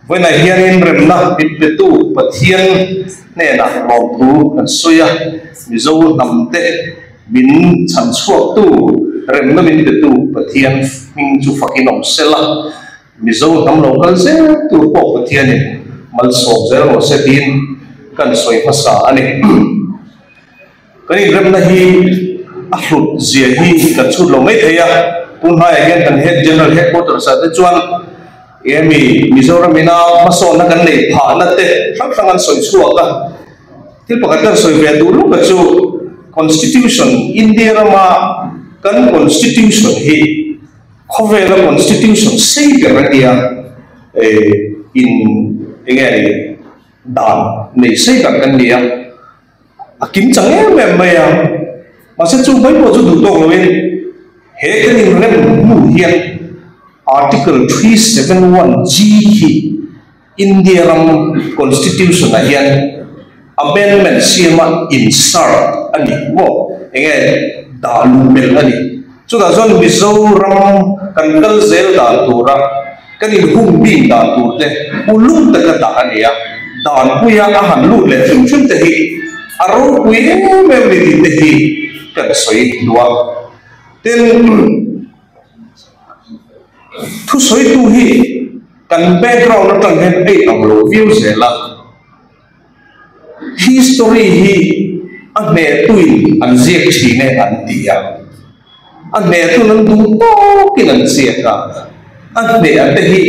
Vawiinah hianin remna min petu Pathian hnenah lawmthu kan sawi a, Mizo hnamte min chhan chhuaktu, remna min petu Pathian hming chu fakin awm sela, Mizo hnam lo kal zel tur pawh Pathianin malsawm zel rawh se tiin kan sawi hmasa a ni. Kan inremna hi a hlut zia hi kan chhut lo mai thei a, tun hnaiah hian kan head General Headquarters ah te chuan emi Mizoram ina hmasawnna kan neih phahna te hrang hrang an sawi chhuak a, thil pakhat kan sawi ve duh luka chu Constitution India rama kan Constitution hi khawvela Constitution sei ber a nia in enge ni dan nei sei ber kan ni a. A kim chang em em mai a, mahse chu mai pawh chu duh tawk loin he kan inrem hnu hian Article 371 G hi India ram Constitution ah hian amendment siama insert a ni maw? Enge dah luh belh a ni. Chutah chuan Mizoram kan kal zel dan tura kan inhum bik dan tur te uluk taka dah a ni a, danpuia a han lut leh hrim hrim te hi a ropui em em ni tih te hi kan sawi duh a. Tin, thusawitu hi kan background atang hian a inang lo viau zel a. History hi a hnehtuin an ziak thin e an ti a, a hnehtun an duh tawkin an ziak a, a hneh a te hi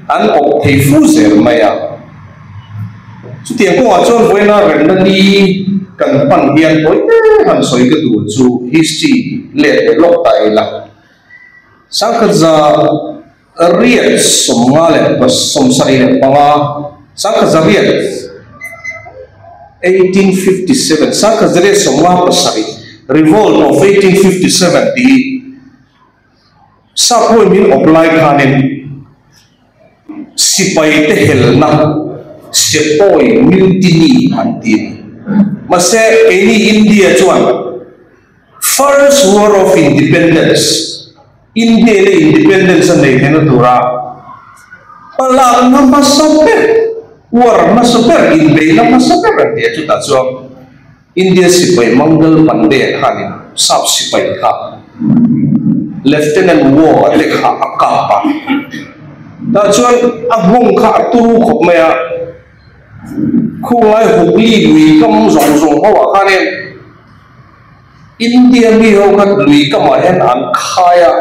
an awp thei fu zel mai a. Chutiang kawngah chuan vawiina remna ni kan hman hian tawi te han sawi ka duh chu history let leh lawk ta ila. Sangkhatza Riat 75, Sangkhat riat 1857, 1957, Revolt of 1857 tih hi Sap hawi min awp lai khanin sipai te helna Sepoy Mutiny an ti a ni. Mahse keini India chuan First War of Independence, India leh Independence a nei theihna tura hmalakna hmasa ber, war hmasa ber, inbeihna hmasa ber an ti a, chutah chuan India sipai Mangal Pandey khanin Sap sipai kha Lieutenant Waugh a te kha a kap a, tah chuan a nghawng kha a turu khawp mai a. Khunglai Hooghly lui kam zawng zawng ho ah khanin India mi ho kha lui kamah hian an khai a,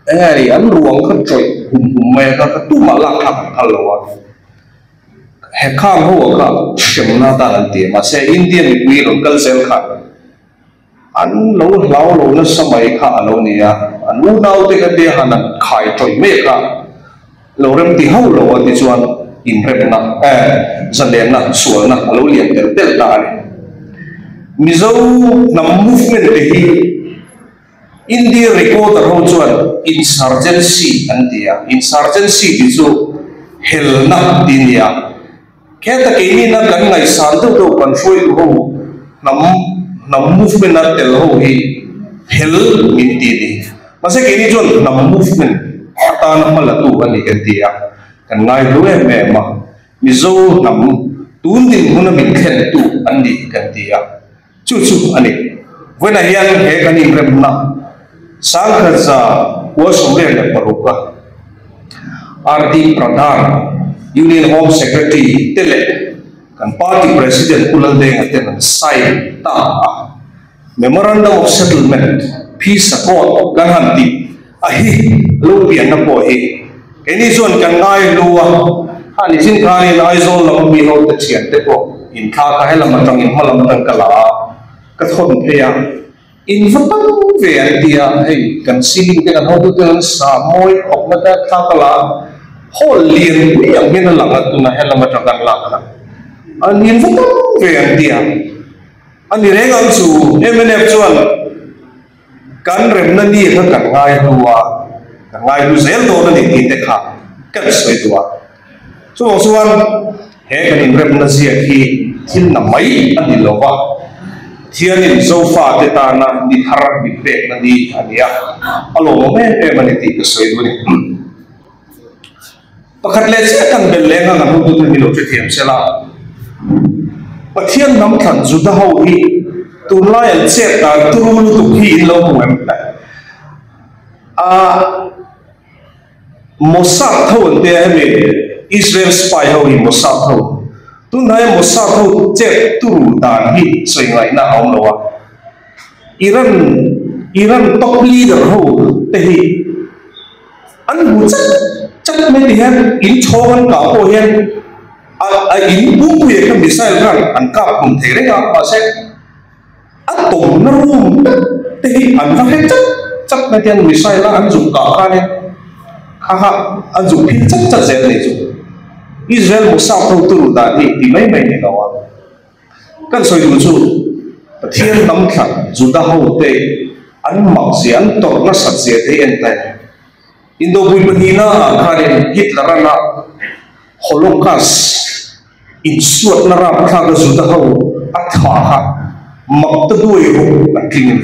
eng nge ni an ruang kha tawih hum hum mai a, kha tumah lak thlak an phal lo a, he khang ho ah kha hremna atan an ti a, mahse India mipui rawn kal zel khan an lo hlau lo nasa mai kha a lo ni a, an unaute kha te han an khai tawih mai kha lo remti hauh lo a tichuan inremna eh zalenna sualna a lo lian tel tel ta a ni. Mizo hnam movement te hi India recorder ho chuan insurgency an ti a, insurgency tih chu helna tih a ni a, Heta keimina kan ngaihsan deuh deuh kan hruaitu ho hnam hnam movement a tel ho hi hel min ti a ni. Mahse keini chuan hnam movement atana hma la tu a ni kan ti a, kan ngai hlu em em a, Mizo hnam tun dinhmuna min thlen tu an ni kan ti a, chu chu a ni. Vawiinah hian he kan inremna Sangkhatza 26 a RD Pradhan, Union Home Secretary te leh kan Party President Pu Laldenga ten an sign ta a. Memorandum of Settlement, Peace Accord kan han tih a hi lo pianna pawh hi keini chuan kan ngai hlu a, hani chin khanin Aizawl lam ami ho te thian te pawh inthla kha helam atangin hmalam atang ka la a, ka thawn phei a. In va tam ve an ti a, hei kan ceiling te kan hotu ten an sa mawi khawp na te thla ka la a, hall lian pui ang hian a lang a tuna helam atang kan lak kha an in va tam ve an ti a, a ni reng ang chu mnf chuan kan remna ni kha kan ngai hnu a, kan ngai hnu zel dawn a ni tih te kha kan sawi duh a, chuvang chuan He kan inremna ziak hi thil na mai a ni lo va, Pathianin Zofate tana ni thar min pekna ni a ni a, a lawmawm em em a ni tih ka sawi duh a ni. Pakhat leh chiah kan belh leng a kan hotute ni lo hrethiam sela. Pathian hnam thlan Juda ho hi tunlai an chet dan turu lutuk hi in lo hmu em? A Mossad tho an tia hemi Israel spy ho hi Mossad ho. Tunhnaia Mossad ho chet turu dan hi sawi ngaihna a awm lo a. Iran Iran top leader ho te hi An hmu chat chat mai ti hian in chhawng an kah pawh hian a a in pumpuiah khan missile khan an kap hlum thei reng a, mahse a tawmna room vek te hi an va hre chat chat mai ti hian missile a an zuk kah khanin kha kha an zuk phil chat chat zel nei chu Israel Mossad hotu dan hi ti mai mai ni lo a. Kan sawi duh chu Pathian hnam thlan Juda hote an mak zia, an tawrh nasat zia te hi en ta ila. Indopui pahnihna ah khanin Hitler-an a Holocaust insuatna rapthlak a Juda ho a thah kha mak ta duai ruk an tling a ni.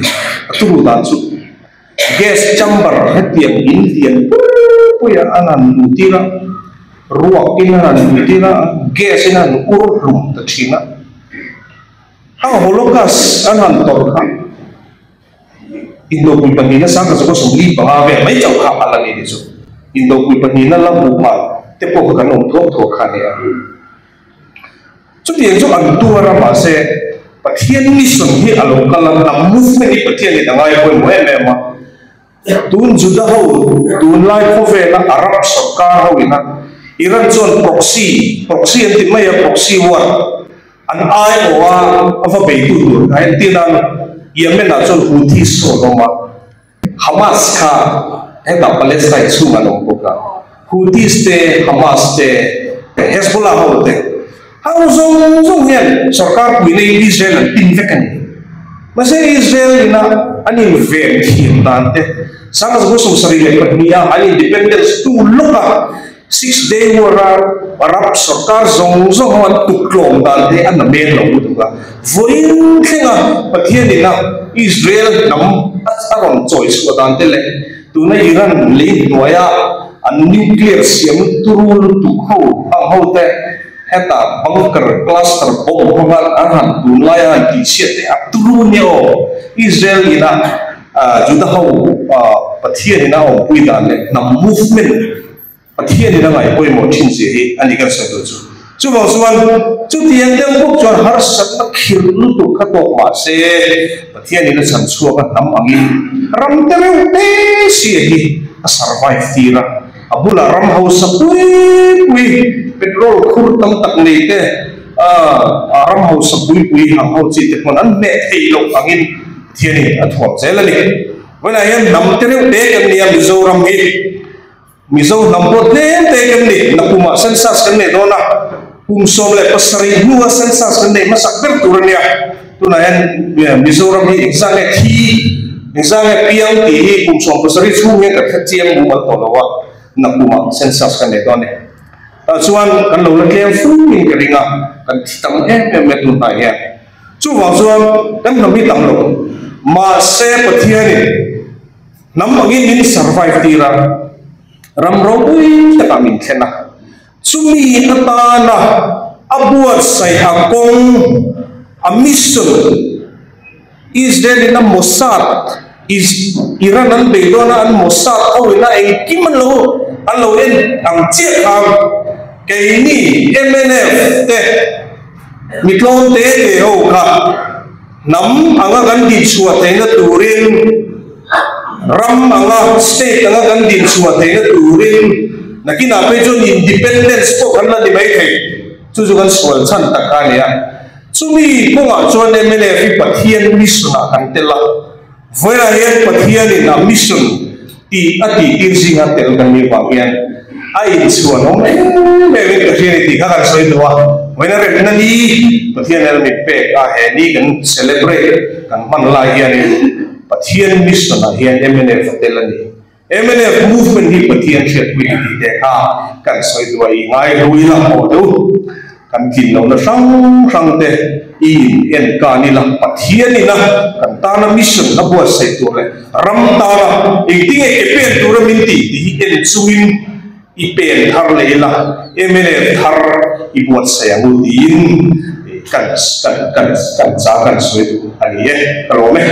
A turu dan chu Gas chamber hetiang in lian pui puia an han luh tir a, ruak in an han luh tir a, gas in an han ur hlum ta thin a. A Holocaust an han tawrh kha Indopui pahnihna sangkhat zakua 45 vel mai chauh kha a la ni ni chu. Indopui pahnihna la hmuh phah te pawh kha kan awm thuak thuak kha a ni a. Chutiang chu an tuar a, mahse Pathian mission hi a lo kal a, hnam movement hi Pathianin a ngai pawimawh em em a. Tun Juda ho, tunlai khawvela Arab sawrkar ho ina Iran chuan proxy, proxy an ti mai a, proxy war, an aiawh a, a va beitu tur kha entir nan Yemen ah chuan Houthis ho an awm a, Hamas kha hetah Palestine chhungah an awm bawk a, Houthis te, Hamas te, Hezbollah ho te, ho zawng zawng hian sorkar pui neiin Israel an pin vek a ni. Mahse Israel ina an inven thiam dan te, 1972 a an independence tu lawka Six Day War a Arab sorkar zawng zawng ho an tuktlawm dan te a na men lo lutuk a, vawiin thlenga Pathian ina Israel hnam a rawn chawi chhuah dan te leh tuna Iran lei hnuaia an nuclear siam turu lutuk ho ang ho te heta bunker cluster bomb hmanga an han tunlaia han tihchhiat te a turu nia aw Israel ina Juda ho Pathian in a awmpui dan leh hnam movement Pathian in a ngaih pawimawh thin zia hi a ni kan sawi duh chu. Chuvang chuan chutiang deuh bawk chuan harsatna khirh lutuk kha tawk mah se Pathian in a chhan chhuak a hnam angin ram te reuh te sia hi a survive tir a, a bulah ram hausa pui pui petrol khur tam tak nei te ram hausa pui pui hang ho chi te pawn an hneh theih loh angin Pathianin a thuam zel a ni. Vawiinah hian hnam te reuh te kan ni a, Mizoram hi Mizo hnam pawh tlem te kan ni. Nakumah census kan nei dawn a, kum 17 hnua census kan nei hmasak ber tur a nia. Tunah hian Mizoram hi engzah nge thi, engzah nge piang tih hi kum 17 chhung hian kan hre chiang mumal tawh lo a, nakumah census kan nei dawn a ni. Tah chuan kan lo la tlem fum in ka ring a, kan thi tam em em mai tunah hian. Chuvang chuan kan hnam hi tam lo. Mahse Pathianin hnam angin min survive tir a, ram ropui takah min thlen a. Chumi atana a buatsaih a kawng, a mission, Israel in a Mossad, is Iran an bei dawn a, an Mossad ho ina engkim an lo an lo en ang chiah khan keini mnf te, Mi tlawm te te ho kha hnam anga kan dinchhuah theihna turin, ram anga, state anga kan dinchhuah theihna turin nakinah phei chuan independence pawh kan la ni mai thei. Chu chu kan sual chhan tak kha a ni a. Chumi kawngah chuan mnf hi Pathian mission ah kan tel a. Vawiinah hian Pathianin a mission tih a tih tir zinga tel kan nih vang hian a inchhuan awm em em in ka hria a ni tih kha kan sawi duh a. Vawiina remna ni Pathian hian min pek a, he ni kan celebrate kan hman lai hianin Pathian mission ah hian mnf a tel a ni. Mnf movement hi Pathian hriatpui ti tih te kha kan sawi duh a, i ngai hlui la haw deuh kan tlin lohna hrang hrang te i in en ka ni la, Pathian ina kan tana mission a buatsaih tur leh ram tana engtinge ke pen tura min tih tih hi en chungin. I pen thar leh ila, mnf thar i buatsaih ang u tiin kan kan kan kan chang kan sawi duh a ni e. Ka lawm e.